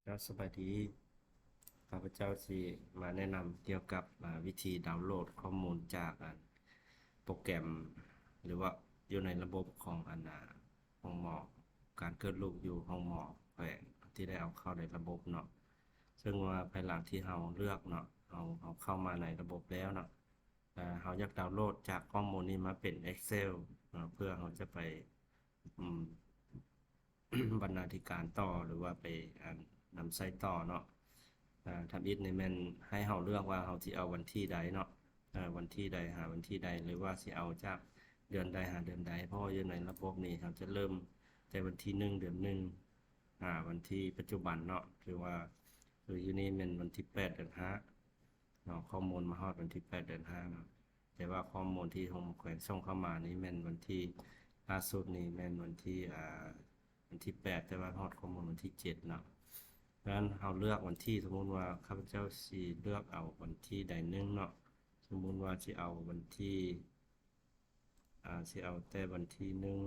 ເຈົ້າ ສະບາຍດີ. ຂ້າພະເຈົ້າຊິມາແນະນຳກ່ຽວກັບ ອາ ວິທີດາວໂຫຼດຂໍ້ມູນຈາກ ອັນ ໂປຣແກຣມ ຫຼືວ່າຢູ່ໃນລະບົບຂອງ ອັນ ອາ ໂຮງໝໍ ການເກີດລູກຢູ່ໂຮງໝໍແຂວງ ທີ່ໄດ້ເອົາເຂົ້າໃນລະບົບເນາະ. ເຊິ່ງວ່າພາຍຫຼັງທີ່ເຮົາເລືອກເນາະ ເຮົາ ເຮົາເຂົ້າມາໃນລະບົບແລ້ວເນາະ ອາ ເຮົາຢາກດາວໂຫຼດຈາກຂໍ້ມູນນີ້ມາເປັນ Excel ເນາະ ເພື່ອເຮົາຈະໄປ ອືມ ບັນນາທິການຕໍ່ ຫຼືວ່າໄປ ອັນ ນຳໃຊ້ຕໍ່ເນາະ. ອາ ທຳອິດນີ້ແມ່ນໃຫ້ເຮົາເລືອກວ່າເຮົາຊິເອົາວັນທີໃດເນາະ ອາ ວັນທີໃດຫາວັນທີໃດ ຫຼືວ່າຊິເອົາຈາກເດືອນໃດຫາເດືອນໃດ ເພາະວ່າຢູ່ໃນລະບົບນີ້ເຮົາຈະເລີ່ມແຕ່ວັນທີໜຶ່ງ ເດືອນໜຶ່ງ ຫາວັນທີປັດຈຸບັນເນາະ ຖືວ່າ ຄືຢູ່ນີ້ແມ່ນວັນທີແປດ ເດືອນຫ້າ ເນາະ ຂໍ້ມູນມາຮອດວັນທີແປດ ເດືອນຫ້າເນາະ. ແຕ່ວ່າຂໍ້ມູນທີ່ໂຮງໝໍແຂວງສົ່ງເຂົ້າມານີ້ແມ່ນວັນທີ ລ່າສຸດນີ້ແມ່ນວັນທີ ອາ ວັນທີແປດ ແຕ່ວ່າຮອດຂໍ້ມູນວັນທີເຈັດເນາະ. ສະນັ້ນເຮົາເລືອກວັນທີ ສົມມຸດວ່າຂ້າພະເຈົ້າຊິເລືອກເອົາວັນທີໃດໜຶ່ງເນາະ ສົມມຸດວ່າຊິເອົາວັນທີ ອາ ຊິເອົາແຕ່ວັນທີໜຶ່ງ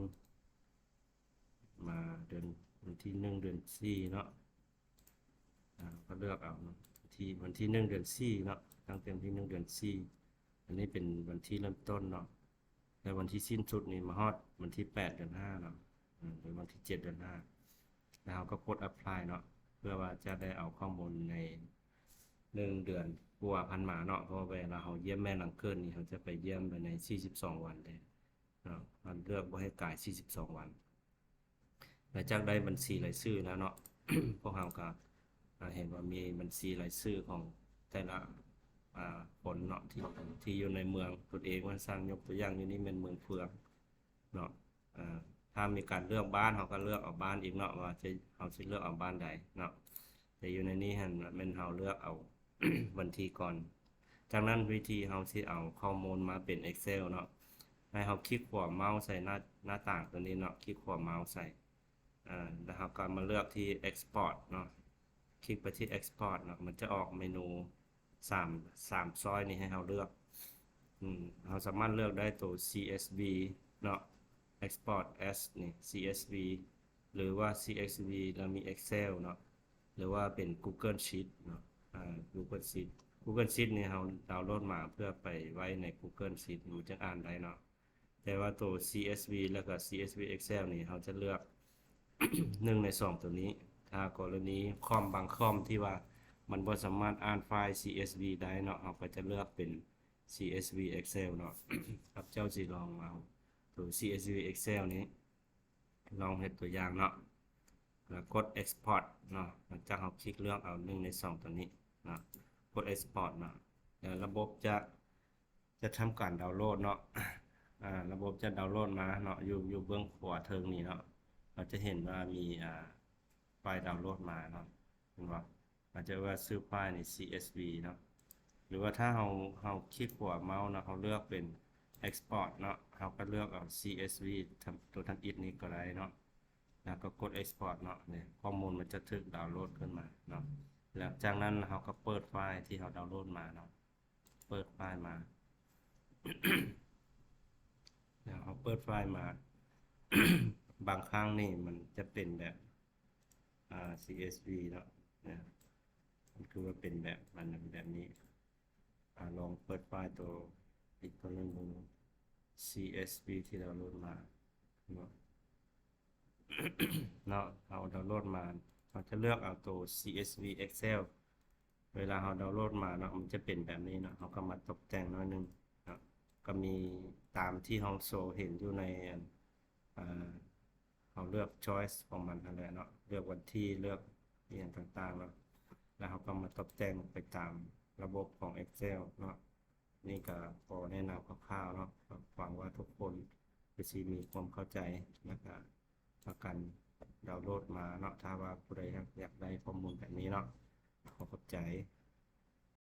ມາເດືອນ ວັນທີໜຶ່ງ ເດືອນສີ່ເນາະ. ອາ ກໍເລືອກເອົາເນາະ ທີ່ວັນທີໜຶ່ງ ເດືອນສີ່ເນາະ ຕັ້ງແຕ່ວັນທີໜຶ່ງ ເດືອນສີ່ ອັນນີ້ເປັນວັນທີເລີ່ມຕົ້ນເນາະ ແລະ ວັນທີສິ້ນສຸດນີ້ມາຮອດວັນທີແປດ ເດືອນຫ້າເນາະ ອາ ຫຼືວັນທີເຈັດ ເດືອນຫ້າ ແລ້ວເຮົາກໍກົດ Apply ເນາະ ເພື່ອວ່າຈະໄດ້ເອົາຂໍ້ມູນໃນໜຶ່ງເດືອນກວ່າຜ່ານມາເນາະ ເພາະວ່າເວລາເຮົາຢ້ຽມແມ່ຫຼັງເກີດນີ້ ເຮົາຈະໄປຢ້ຽມພາຍໃນສີ່ສິບສອງວັນເດ້ ເນາະ ມັນເລືອກບໍ່ໃຫ້ກາຍສີ່ສິບສອງວັນ. ຫຼັງຈາກໄດ້ບັນຊີລາຍຊື່ແລ້ວເນາະ ພວກເຮົາກໍ ອາ ເຫັນວ່າມີບັນຊີລາຍຊື່ຂອງແຕ່ລະ ອາ ຄົນເນາະ ທີ່ ທີ່ຢູ່ໃນເມືອງຕົນເອງ ວ່າຊັ້ນ ຍົກຕົວຢ່າງຢູ່ນີ້ແມ່ນເມືອງເຟືອງເນາະ. ອາ ຖ້າມີການເລືອກບ້ານ ເຮົາກໍເລືອກເອົາບ້ານອີກເນາະ ວ່າຈະ ເຮົາຊິເລືອກເອົາບ້ານໃດເນາະ ແຕ່ຢູ່ໃນນີ້ຫັ້ນແມ່ນເຮົາເລືອກເອົາ ວັນທີກ່ອນ. ຈາກນັ້ນວິທີເຮົາຊິເອົາຂໍ້ມູນມາເປັນ Excel ເນາະ ໃຫ້ເຮົາຄລິກຂວາເມົາສ໌ໃສ່ໜ້າ ໜ້າຕ່າງຕົວນີ້ເນາະ ຄລິກຂວາເມົາສ໌ໃສ່ ອາ ແລ້ວເຮົາກໍມາເລືອກທີ່ Export ເນາະ ຄລິກໄປທີ່ Export ເນາະ ມັນຈະອອກເມນູສາມ ສາມຊ້ອຍນີ້ໃຫ້ເຮົາເລືອກ ອືມ ເຮົາສາມາດເລືອກໄດ້ໂຕ CSV ເນາະ Export as ນີ້ CSV ຫຼືວ່າ CSV ແລ້ວມີ Excel ເນາະ ຫຼືວ່າເປັນ Google Sheet ເນາະ ອາ Google Sheet Google Sheet ນີ້ເຮົາດາວໂຫຼດມາເພື່ອໄປໄວ້ໃນ Google Sheet ມັນຈຶ່ງອ່ານໄດ້ເນາະ. ແຕ່ວ່າໂຕ CSV ແລ້ວກໍ CSV Excel ນີ້ເຮົາຈະເລືອກໜຶ່ງໃນສອງໂຕນີ້. ຖ້າກໍລະນີຄອມບາງຄອມທີ່ວ່າມັນບໍ່ສາມາດອ່ານໄຟລ໌ CSV ໄດ້ເນາະ ເຮົາກໍຈະເລືອກເປັນ CSV Excel ເນາະ. ຂ້າພະເຈົ້າຊິລອງເອົາໂຕ CSV Excel ນີ້ ລອງເຮັດຕົວຢ່າງເນາະ ແລ້ວກົດ Export ເນາະ. ຫຼັງຈາກເຮົາຄລິກເລືອກເອົາໜຶ່ງໃນສອງຕົວນີ້ເນາະ ກົດ Export ເນາະ ແລ້ວລະບົບຈະ ຈະທຳການດາວໂຫຼດເນາະ ອາ ລະບົບຈະດາວໂຫຼດມາເນາະ ຢູ່ ຢູ່ເບື້ອງຂວາເທິງນີ້ເນາະ ເຮົາຈະເຫັນວ່າມີ ອາ ໄຟລ໌ດາວໂຫຼດມາເນາະ ເຫັນບໍ່? ອາດຈະວ່າຊື່ໄຟລ໌ນີ້ CSV ເນາະ ຫຼືວ່າຖ້າເຮົາ ເຮົາຄລິກຂວາເມົາສ໌ເນາະ ເຮົາເລືອກເປັນ Export ເນາະ ເຮົາກໍເລືອກເອົາ CSV ໂຕທຳອິດນີ້ກໍໄດ້ເນາະ ແລ້ວກໍກົດ Export ເນາະ. ນີ້ ຂໍ້ມູນມັນຈະຖືກດາວໂຫຼດຂຶ້ນມາເນາະ ແລ້ວຈາກນັ້ນເຮົາກໍເປີດໄຟລ໌ທີ່ເຮົາດາວໂຫຼດມາເນາະ ເປີດໄຟລ໌ມາ ແລ້ວເຮົາເປີດໄຟລ໌ມາ ບາງຄັ້ງນີ້ມັນຈະເປັນແບບ ອາ CSV ເນາະ ນະ ມັນຄືວ່າເປັນແບບ ມັນແບບນີ້. ອາ ລອງເປີດໄຟລ໌ໂຕອີກໂຕໜຶ່ງເບິ່ງ CSV ທີ່ດາວໂຫຼດມາເນາະ ເນາະ ເຮົາດາວໂຫຼດມາ ເຮົາຈະເລືອກເອົາໂຕ CSV Excel. ເວລາເຮົາດາວໂຫຼດມາເນາະ ມັນຈະເປັນແບບນີ້ເນາະ ເຮົາກໍມາຕົບແຕ່ງໜ້ອຍໜຶ່ງເນາະ ກໍມີຕາມທີ່ເຮົາໂຊເຫັນຢູ່ໃນ ອັນ ອາ ເຮົາເລືອກ choice ຂອງມັນຫັ້ນແຫຼະເນາະ ເລືອກວັນທີ ເລືອກອີ່ຫຍັງຕ່າງໆເນາະ ແລ້ວເຮົາກໍມາຕົບແຕ່ງໄປຕາມລະບົບຂອງ Excel ເນາະ. ນີ້ກໍຂໍແນະນຳຄ່າວໆເນາະ ຫວັງວ່າທຸກຄົນກໍຊິມີຄວາມເຂົ້າໃຈ ແລ້ວກໍພາກັນດາວໂຫຼດມາເນາະ ຖ້າວ່າຜູ້ໃດຢາກ ຢາກໄດ້ຂໍ້ມູນແບບນີ້ເນາະ. ຂໍຂອບໃຈ.